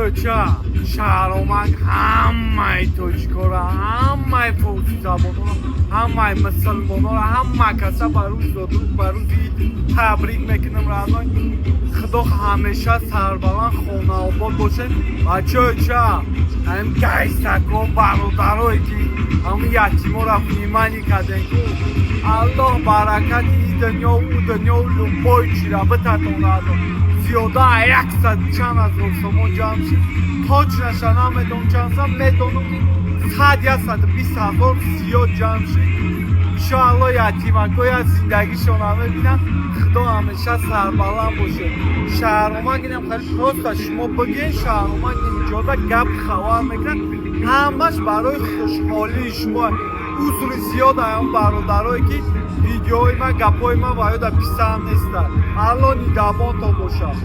Бачаёча, Шаҳромак ҳамаи тоҷикора, ҳамаи форсизабонора, ҳамаи мусулмонора, ҳама каса ба рӯз доду, ба рӯзи ид табрик мекунам. Родной, Худо ҳамеша сарбаланд, хонаобод бошед. Бачаёча, ҳамин гайсако, бародарое ки ҳамин ятимора внимание кардем ку, Аллоҳ баракати и дунё, ӯ дунё, любой чира битатон. Родной, зиёда 100 чанд ҳазор сомон ҷамъ шид. Точно ша намедонам чанд сам, медонам, ки 100, 120 ҳазор зиёд ҷамъ шид. Иншоалло, ятимакоя зиндагишона мебинанд. Худо ҳамеша сарбаланд бошед. Шаҳромак инам хари, просто шумо бигӯен, Шаҳромак инҷода гап хабар мекунад, ҳамаш барои хушҳолии шумо. Узри зиёд аям бародарое ки видеои ман, гапҳои ман ва ёда писанд нестад. Алло нигаҳбонтон бошад.